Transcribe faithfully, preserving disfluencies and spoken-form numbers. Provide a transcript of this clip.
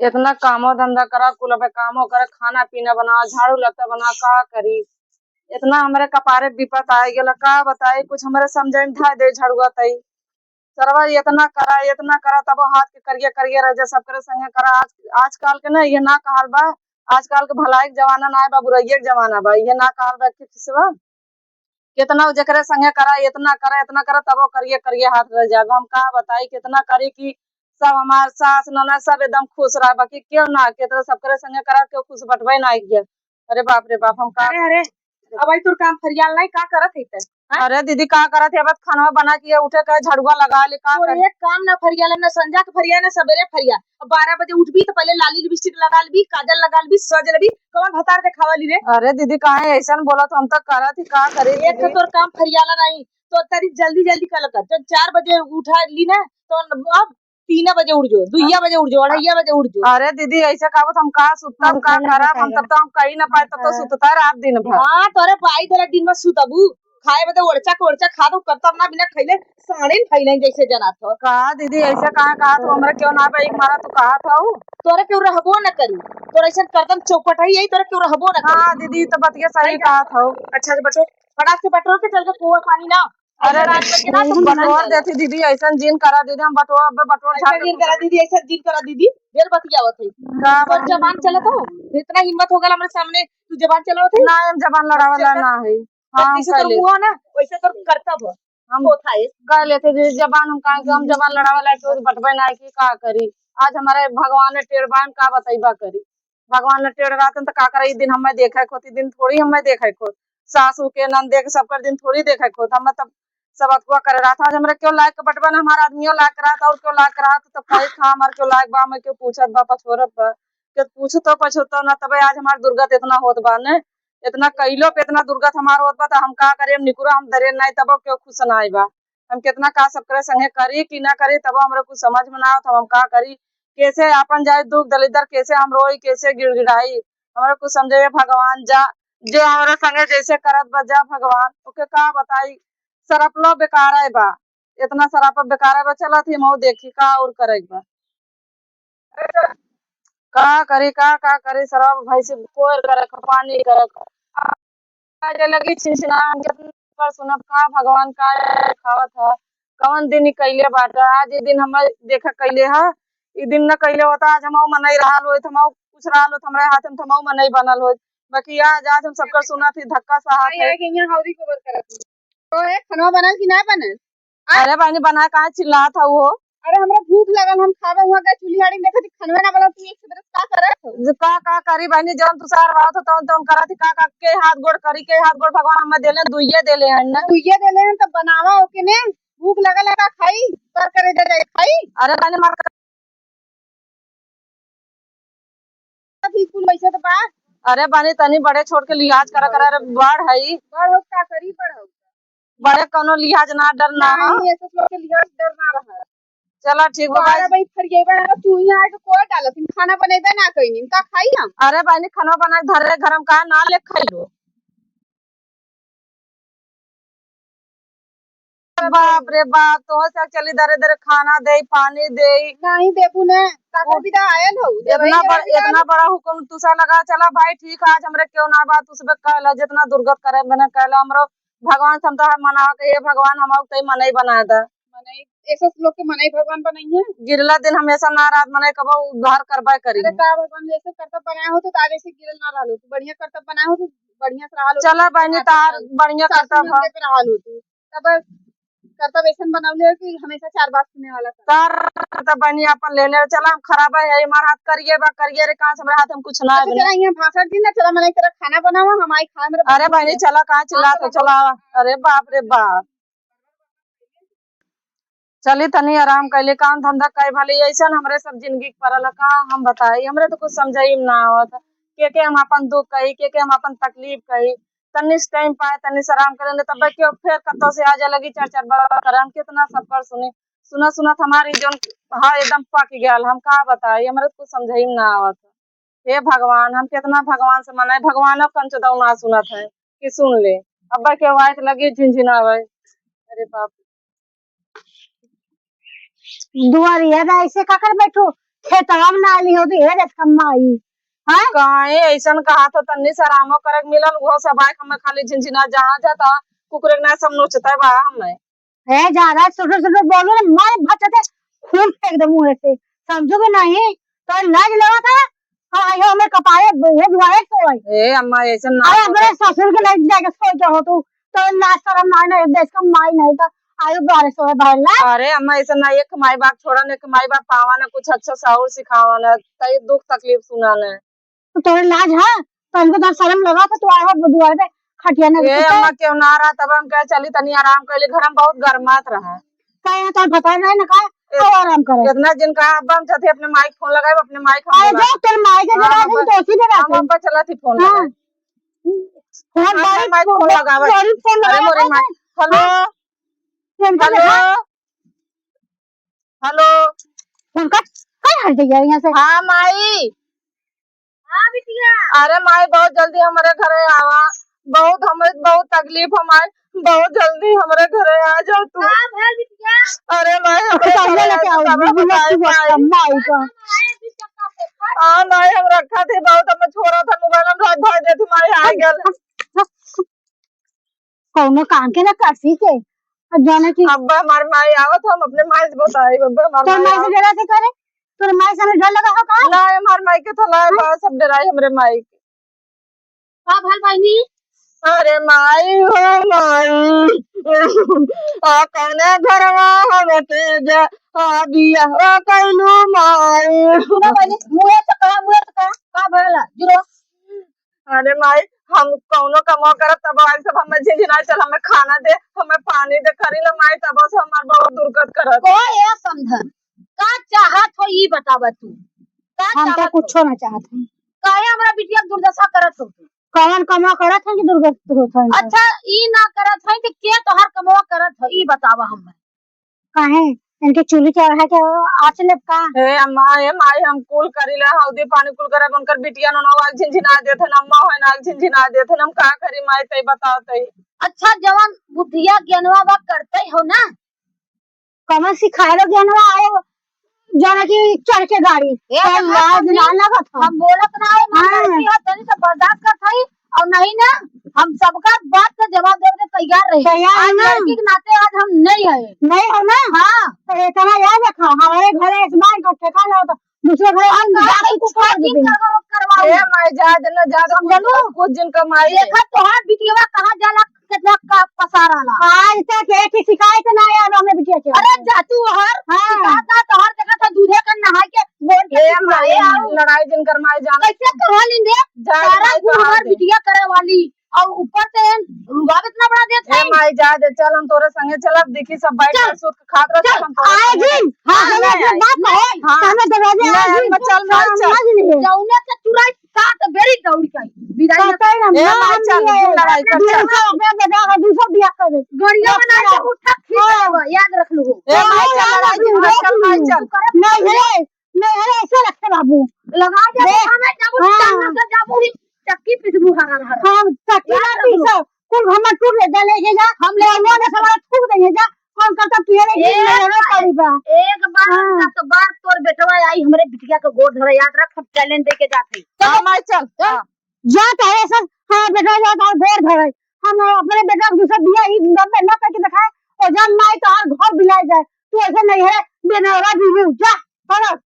इतना कामो धंधा करा, कुल अबे कामो करे, खाना पीना बना, झाड़ू लत्ता बना, का करी? इतना हमरे कपारे विपत आइ गेला, का बताई, कुछ हमरे समझे में धाय दे झड़ुआ तई। सरवा इतना करा, इतना करा, तबो हाथ के करिया करिया रह जा, सबकरे संगे करा। आज, आजकल के ना ये ना कहल बा, आजकल के भलाई के जमाना ना बा, बुराइये के जमाना बा, ये ना कहल बा कि खिसवा। कितना उ जेकरे संगे करा, इतना करा, इतना करा, तबो करिए, करिए हाथ रह जाबे। हम का बताई, कितना करी कि सब हमार सास, ननद सब एकदम खुश रहा, बाकी केहू ना, कितना सबकरे संगे करा, केहू खुश बटबे ना किया। अरे बाप रे बाप, हम का अरे, अरे, अब आई तोर काम फरियाल नहीं, का करत है ते? हाँ? अरे दीदी, का करत है, अब खाना बना के उठे के, झड़ुआ लगा ले, का तोर करे? एक काम ना फरियाल, ना संझा के फरिया, ना सबेरे फरिया। अब बारह बजे उठबी तो पहले लाली लिपस्टिक लगा लेबी, काजल लगा लेबी, सज लेबी, कौन भतार देखावा ली रे? अरे दीदी, काहे ऐसन बोलत हो? हम तो करत ही, का करे एक तो दीदी? तोर काम फरियाला नहीं, तो तरी जल्दी जल्दी कर लगा। जब चार बजे उठा ली ना, तो अब तीन बजे उठ जो, दुइया बजे उठ जो, अढ़ाइया बजे उठ जो। अरे दीदी, ऐसे कहबो तो हम का सुतब, हम का का ना करब? हम बताएगा। तब तो हम कही ना पाए, तब तो हाँ। सुतता रहब दिन भर। हाँ, तोरे पाई देला दिन भर सुतबू, खाए बदे ओरचा के ओरचा खा दो, करतब ना बिना खैले साड़िन फैले जैसे जनात हो। का दीदी, ऐसे कहाँ कहा तू? हमरा क्यों ना बे, एक मारा तू कहा था उ? तोरे क्यों रहबो न करी, तोरे ऐसे करतब चौपट है यही, तोरे क्यों रहबो न करी। हाँ दीदी, तो बतिया सही नहीं कहा था। अच्छा से बटो, फटाक से बटोर के चल के कुआं पानी ना। अरे ऐसे रात में के ना तुम बटोर देती दीदी, ऐसा जिन करा दीदी, हम बटोर, अबे बटोर ऐसा झाड़ जिन करा दीदी, ऐसा जिन करा दीदी, ढेर बतियावत है। का तोर बतिया? जबान चलत हो, इतना हिम्मत हो गल हमरे सामने, तू जबान चलावत है? ना, हम जबान लड़ावे ला ना है। हाँ, जैसे तोर मुँह हो ना, वैसे तोर करतब हो। हम होत है। कह लेते दीदी जबान, हम काहे के हम जबान लड़ावे ला, केहू बटबे ना है कि का करी। आज हमारे भगवान ने टेढ़ बान का बतैबा करी। भगवान ने टेढ़ रहतन त का करे, ई दिन हमें देखे खोत, ई दिन थोड़ी हमें देखे खोत। सासू के, नंदे के, सबकर दिन थोड़ी देखे खोत। हमें तब सब अथुआ करे रहत। आज हमरे क्यों लायक के बटबा ना, हमार आदमियों लायक रहत और क्यों लायक रहत, तब कहे खा हमार क्यों लायक बा, हमें क्यों पूछत बा, पछोरत बा, क्यों पूछतो पछोरतो ना, तबे आज हमार दुर्गत इतना होत बा ने, इतना कइलो पे इतना दुर्गत हमार होत बा, त हम का करी, हम निकुरा, हम दरे नाई, तबो क्यों खुश नाई बा। हम कितना का सबकरे संगे करी कि ना करी, तबो हमरे कुछ समझ में ना आवत, हम, हम का करी, कैसे आपन जाए दुख दलिद्दर, कैसे हम रोई, कैसे गिड़गिड़ाई, हमरे कुछ समझे भगवान जा, जे हमरे संगे जैसे करत बा जा भगवान, ओके का बताई, सरपलो बेकारे बा, इतना सरप बेकारे बा, चलत ही मऊ देखी का और करे के बा। का करी, का, का करी, सरवा भैंसी कोयर करक, पानी करक। आ, आगे लगी छिनछिना, हम कितना बार सुनब, का भगवान का खावत ह, कवन दिन ई कइले बाटे। आज ई दिन हमें देखा कइले ह, ई दिन न कइले होता, आज हमहू मनई रहल होइत, हमहू कुछ रहल होइत, हमरे हाथ में त हमहू मनई बनल होइत। बाकी आज, आज हम सबकर सुनत ही, धक्का सहत आई, है। आई, यहाँ हौदी गोबर करत ही। तो ए, खनवा बनल कि ना बनल? आ? अरे बहनी, बना कहाँ चिल्लात हऊ हो? अरे, हमरा भूख लगल, हम खावे हुआ गए चूल्ही आड़ी, देखत ही खनवे ना बनल, तू एक से बरस का करत हो? जे का, का करी बहनी, जौन तू सार बात हो, तौन, तौन करत ही, का, का, के हाथ गोड़ करी, के हाथ गोड़ भगवान हमें देले, दुइये देले हैं ना। दुइये देले हैं, तब बनावा ओके ने, भूख लगल है, का खाई? कर करे दे दे, खाई? अरे बहनी, मार अभी कुल वैसे तो बा। अरे बहनी, तनी बड़े छोट के लिहाज करा, करा, अरे बड़ हई। बड़ हो का करी, बड़ हो। बड़े कौनो लिहाज ना, डर ना हो। नहीं, ऐसे लोग के लिहाज डर ना रहा। चला ठीक बा, बारह बाई। बजे फरिएबा ना, तू यहाँ आके कोई डालत, हम खाना बनेबे ना कइनी, का खाई हम? अरे बहनी, खाना बना के धरे घर में का ना ले खाई लो। बाप रे बाप, तोहर से चली दरे दरे खाना देई, पानी देई। नहीं देबू ने, काकर वो बिदा आयल हो, देवही इतना देवही बड़-, बिदा इतना आयल। बड़ा हुकुम तुसा लगा, चला भाई ठीक है, आज हमरे क्यों ना बात तुसबे कहला, जितना दुर्गत करे बने कहला, हमरो भगवान से हम तो मनावा के, "हे भगवान, हम तई मनई बना दा।" मनई, ऐसे लोग के मनई भगवान बनइहे। गिरला दिन हमेशा ना रहत, मनई कबो उद्धार करबे करी। अरे का भगवान, ऐसे करतब बनाए हो तो आगे से गिरल ना रहलो, तू बढ़िया करतब बनाए हो तो बढ़िया से रहलो। चला बहनी, तार बढ़िया करतब है। रहलो तू। तब करतब ऐसन बनौले हो कि हमेशा चार बात सुने वाला कर। तार करतब बहनी अपन ले ले। चला, हम खराब है, हमार हाथ करिए बा, करिए रे, कहाँ से हमारे हाथ में कुछ ना है अच्छा, बना। चला, यहाँ भाषण दी ना, चला, मैंने तेरा खाना बनावा, हम आई खाए, मेरे अरे बहनी, चला, कहाँ चिल्लात हो, चला। अरे बाप रे बाप। चली तनी आराम कैले, काम धंधा कई भले, ऐसन हमरे सब जिंदगी के परल है, का हम बताई, हमरे तो कुछ समझे में ना आवत है। के के हम अपन दुख कही, के के हम अपन तकलीफ कही, तनी से टाइम पाए, तनी से आराम करे, तब के फिर कत्तो से आ जाए लगी, चार चार बार करे। हम कितना सबकर सुने, सुनत सुनत हमारी जोन, हाँ, एकदम पक गया, हम का बताई, हमरे तो कुछ समझे में ना आवत है। हे भगवान, हम कितना भगवान से मनाई, भगवानो कंचदौ ना सुनत है कि सुन ले। अब्बा के आवाज लगी झिनझिनावे। अरे बाप। दुआरिया बा, ऐसे का कर बैठो? खेतवा में ना आइली होती, हे देख कम्मा आई। हाँ? काहे ऐसन कहा तो तन्नी से आरामो करे के मिलल, उहो सब आए हमें खाली झिनझिना जहाँ जाता, कुकुरे के ना सब नोचता बा हमें। ए, ज्यादा सुटुर सुटुर बोलू ना, मार भचते खून फेंक दे मुंह से, समझो कि नहीं? तो लाज लगा था, हाँ, ये हमें कपारे, ये दुआरे सोए। ए अम्मा, ऐसन ना अरे, बोलो। अपने ससुर के लग जाके सोए के हो तू, तो लाज शरम ना, ना, देश का माई नहीं था, आयु दुआरे सोए भरला। अरे अम्मा, ऐसन ना, एक माई बाप छोड़ा ना, एक माई बाप पावा ना, कुछ अच्छा साउर सिखावा ना, तई दुख तकलीफ सुना ना। तो तोरे लाज है? तो हमको तो शर्म लगा था, तू आवा दुआरे पे खटिया ना ए बिछा। अम्मा, केहू ना रहा, तब हम कहे, "चली तनी आराम कर ली, घर में बहुत गरमात रहा।" का यहाँ तो पता नहीं ना का, ए, आओ आराम करे। इतना दिन का अब्बा हम चाहते अपने माई के फोन लगाए, अपने माई के हम अरे बोला। जो तेरे माई के हाँ, जरा अब्बा, दोषी दे हम रहते। अब्बा चला थी फोन हाँ। लगाए। फोन अपने बड़ी, माई के फोन लगावे। बड़ी फोन अरे लगावे मोरे माई। तो। हेलो। हाँ। फोन कर हेलो। देखा। हेलो। फोन कर। कहाँ हट गया यहाँ से? हाँ माई। हाँ बिटिया। अरे माई, बहुत जल्दी हमरे घरे आवा, बहुत हमें बहुत तकलीफ है माई, बहुत जल्दी हमरे घरे आ जाओ तू। का भइल बिटिया? अरे माई, हमरे तो घरे लेके आओ, सब बिल्कुल बताई मत माई। माई का। हाँ माई, हम रखा थे बहुत, हमें छोरा था मोबाइल में धर धर दे थे माई, आ गल। कौनो काम के ना करसी के। अब जाने की अब्बा हमार माई आवत, हम अपने माई से बताई, अब्बा हमार तोर माई माई से आवत। डरा से करे, तोर माई से हमें डर लगा हो का? ना, हमार माई के तो ना, हाँ? बा, सब डराई हमरे माई के। का भल बहिनी? अरे माई हो माई, आ कौने घरवा हम तेज, आ बिया, आ कैलू माई। सुनो बहिनी, मुँहे से कहा, मुँहे से कहा, का भला? जुरो। अरे माई, हम कौनो कमवा करब, तब आई सब हमें झिझिनाई, चल हमें खाना दे, हमें पानी दे, करी ले माई, तब से हमार बहुत दुर्गत करत। को ए समधन, का चाहत हो ई बतावा तू? का हम तो चाहत हो? कुछो ना चाहत हई। काहे हमरा बिटिया के दुर्दशा करत हो तू? कौन कमवा करत है कि दुर्गत होत है इनका? अच्छा, ई ना करत है कि के तोहार कमवा करत है, ई बतावा हमें। काहे? इनके चूल्ही चढ़ा के आँच लेब का? हे अम्मा, हे माई, हम कुल करी ला, हौदी पानी कुल करब, उनकर बिटिया नोना आग झिनझिना देत हन, अम्मा है ना आग झिनझिना देत हन, हम का करी माई, तई बताओ तई। अच्छा, जवन बुद्धिया ज्ञानवा बा करते हो ना? कमन सिखाए लो ज्ञानवा आए हो, जाना कि चढ़ के गाड़ी। ए, कल हम लाज ना लगत हो। हम बोलत ना है, हम हाँ। लड़की है, तनी से बर्दाश्त करत हई, और नहीं ना, हम सबका बात का जवाब देवे के तैयार रही। तैयार आज है ना। लड़की के नाते आज हम नहीं आए। नहीं हो ना? हाँ। तो इतना याद रखो, हमारे घर इस बार का ठेका ना होता, दूसरे घर हम हम कहा जाके कि कुछ कर कुछ देंगे। करवा, करवाओ। ए माई, जा दे ना, जा दे, समझ लो? कुछ, कुछ दिन का माई है। देखा तोहार बिटिया कहाँ जाला, कितना का पसार आला। आज तक एक ही शिकायत ना आया हमें बिटिया के। अरे जा तू हर हाँ। शिकायत ना, तोहार देखा था दूधे का नहाई के बोल के ए तू माई, माई आओ। लड़ाई जिन कर माई जान। कैसे कहा लिंदे? जा सारा माई गुण कहा हमार दे। बिटिया करे वाली। और ऊपर से रुबाब इतना बड़ा देत ए है। माई, जा दे, चल, हम तोरे संगे चलब, देखी सब बैठ चल, के सूत के खात रहत, चल, हम तोरे आए संगे जिन। हाँ, हाँ, हमें नहीं अपने आई। बात कहे, हाँ। तो हमें दरवाजे नहीं, आए जिन, हम चल, तो माई, चल। समझ लिए। जौने से चुराई सात बेरी दौड़ के आई। विदाई ना कहते हैं ना, ए ना माई, हम चल, लिए। जिन लड़ाई कर, दूसरा चल। अपना बेटा का दूसरा बियाह कर दे। गड़िया बना के उठा खींच हाँ। लेबा, याद रख लो। ए माई, चल, हाँ, लड़ाई जिन कर, चल, माई, चल। नहीं है, नहीं है, ऐसे रखे बाबू। लगा दे, देख। हमें जब हाँ। चल से जब चक्की पिसबू हरा हरा। हम चक्की ना पीसो, कुल घमंड टूट ले, जा लेके जा, हम ले आएंगे, हमारा थूक देंगे, जा, कौन करता पिए रे, एक ये मेरे बार, पड़ी बा। एक बार हाँ। दस बार तोर बेटवा आई, हमरे बिटिया के गोड़ धरे, याद रख, हम challenge दे के जात हई। हाँ, माई, चल, चल। हाँ। जा, तोरे से, हाँ, बेटवा जा, तोर गोड़ धरे। हम अपने बेटवा के दूसरा बियाह, ई गम में न करके दिखाए, और जा, माई, तोहार घर बिलाए जाए। तू ऐसे नहीं है, बेनौरा बीबू, जा, चलो।